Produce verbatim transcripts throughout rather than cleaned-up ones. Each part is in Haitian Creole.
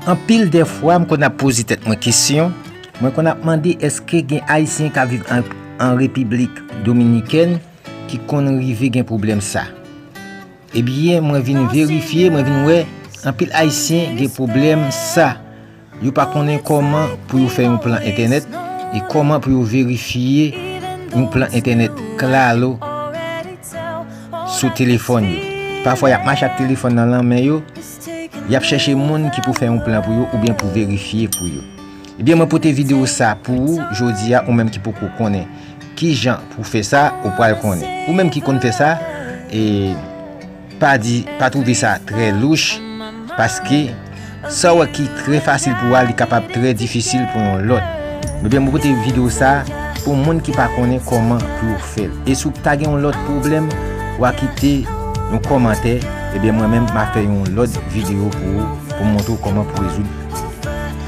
Anpil dè fwa, m konn ap poze tèt mwen kesyon, mwen konn ap mande èske gen Ayisyen k ap viv an, an Repiblik Dominikèn ki konn rive gen pwoblèm sa. Ebyen, mwen vin verifye, mwen vin wè anpil Ayisyen gen pwoblèm sa. Yo pa konnen kòman pou yo fè yon plan entènèt e kòman pou yo verifye yon plan entènèt Claro sou telefòn yo. Pafwa, y ap mache ak telefòn nan nan men yo, y ap chèche moun ki pou fè yon plan pou yo oubyen pou verifye pou yo. Ebyen, mwen pote videyo sa pou ou jodi a, ou menm ki poko konnen kijan pou fè sa, ou pral konnen. Ou menm ki konn fè sa, e pa di, pa twouve sa trè louch, paske sa w wè ki trè fasil pou ou a, li kapab trè difisil pou yon lòt. Ebyen, mwen pote videyo sa pou moun ki pa konnen kòman pou yo fè l. E si w ta gen yon lòt pwoblèm, w a kite yon kòmantè, ebyen, mwen menm, m a fè yon lòt videyo pou ou, pou m montre w kòman pou rezoud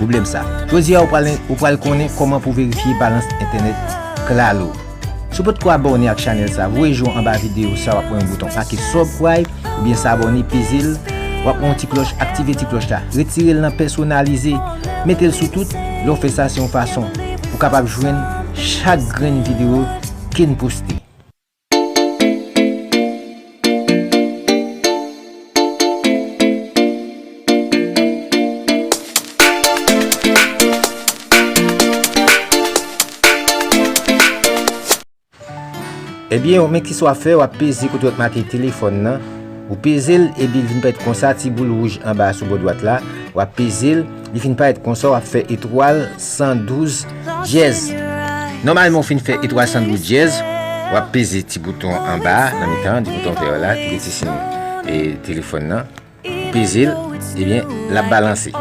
pwoblèm sa. Jodi a, ou pral, ou pral konnen kòman pou verifye balans entènèt Claro. Si w potko abòne ak chanèl sa, voye je w anba videyo sa, w ap wè yon bouton make subscribe oubyen s'abonner, peze l, w ap wè yon ti klòch, aktive ti klòch la, retire l nan pèsonalize, mete l sou tout. Lè w fè sa, se yon fason pou w kapab jwenn chak grenn videyo ke n poste. Ebyen, men kisa w ap fè, w ap peze kote w ap make telefòn nan. Ou peze l, epi l vin parèt konsa, ti boul wouj anba a sou bò dwat la. W ap peze l, li fin parèt konsa, w ap fè etwal san douz dyèz. Nòmalman, w fin fè etwal san douz dyèz, w ap peze ti bouton anba a, nan mitan, ti bouton vè la, ki gen ti siy, e, telefòn nan. Ou peze l, ebyen, l ap balanse.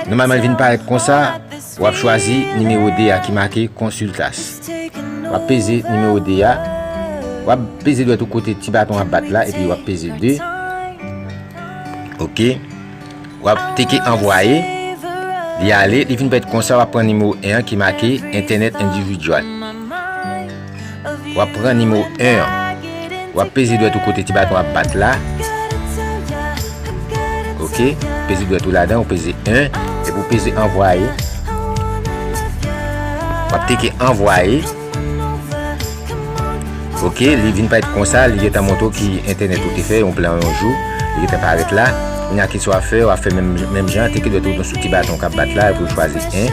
Nòmalman, l vin parèt konsa, w ap chwazi nimewo de a ki make consultas. W ap peze nimewo de a, w ap peze dwèt ou kote ti baton ap bat la, epi w ap peze de. Oke. W ap teke anvwaye. Li ale, li vin parèt konsa, w ap pran nimewo en an ki make entènèt endividyal. W ap pran nimewo en an. W ap peze dwèt ou kote ti baton ap bat la. Oke, peze dwèt ou ladan, ou peze en, epi ou peze anvwaye. W ap teke anvwaye. Oke, li vin parèt konsa, li gentan montre w ki entènèt ou te fè, yon plan yon jou, li gentan parèt la. Kounye a, kisa w ap fè, w ap fè menm, menm jan, teke dwèt ou sou ti baton k ap bat la, epi ou chwazi en,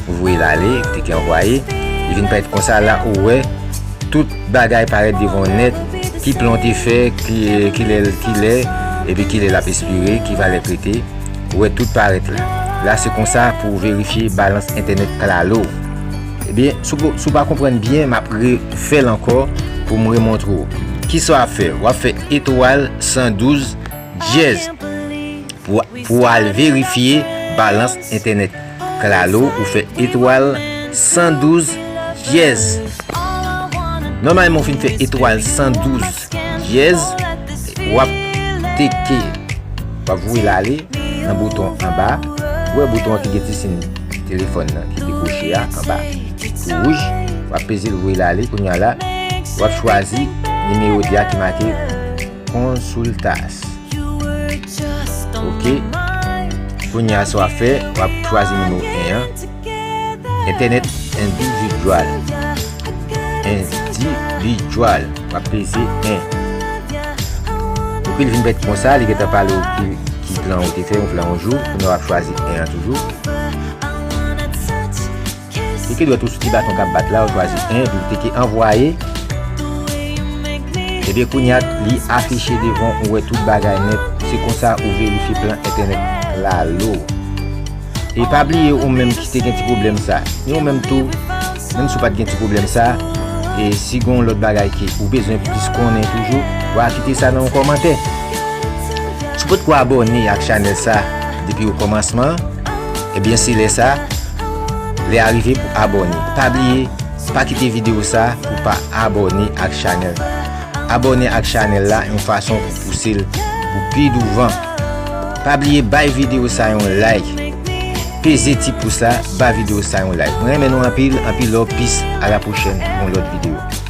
ou voye l ale, teke anvwaye. Li vin parèt konsa, la ou wè, tout bagay parèt devan w nèt, ki plan w te fè, ki, kilè, kilè, epi kilè l ap espire, ki valè k rete, ou wè tout parèt la. La, se konsa pou w verifye balans entènèt Claro. Ebyen, si w, si w pa konprann byen, m ap refè l ankò pou m remontre w. Kisa w ap fè? W ap fè etwal san douz dyèz. Pou, pou w al verifye balans entènèt Claro, ou fè etwal san douz dyèz. Nòmalman, w fin fè etwal san douz dyèz, w ap teke, w ap voye l ale nan bouton anba. Ou wè bouton an ki gen ti siy telefòn nan ki dekwoche a anba, tou wouj. W ap peze l, voye l ale. Kounye a la, w ap chwazi nimewo de a ki make consultas. Oke. Kounye a, sa w ap fè, w ap chwazi nimewo en an. Entènèt endividyal. Endividyal. W ap peze en. Epi l vin parèt konsa, li gentan pale w ki, ki plan ou te fè, yon plan yon jou. Kounye a, w ap chwazi en an toujou. Teke dwèt ou sou ti baton k ap bat la, ou chwazi en, epi ou teke anvwaye. Ebyen, kounye a, li afiche devan ou, ou wè tout bagay nèt. Se konsa ou verifye plan entènèt Claro. E pa bliye, ou menm ki te gen ti pwoblèm sa, men ou menm tou, menm si w pa t gen ti pwoblèm sa, e si gen yon lòt bagay ke ou bezwen plis konnen toujou, w a kite sa nan yon kòmantè. Si w potko abòne ak chanèl sa depi o kòmansman, ebyen, se lè sa, lè a rive pou abòne. Pa bliye, pa kite videyo sa pou pa abòne ak chanèl. Abòne ak chanèl la, yon fason pou pouse l pou pi douvan. Pa bliye bay videyo sa yon like. Peze ti pous la, ba videyo sa yon like. Mwen renmen nou anpil, anpil love, peace, à la prochaine, yon lòt videyo.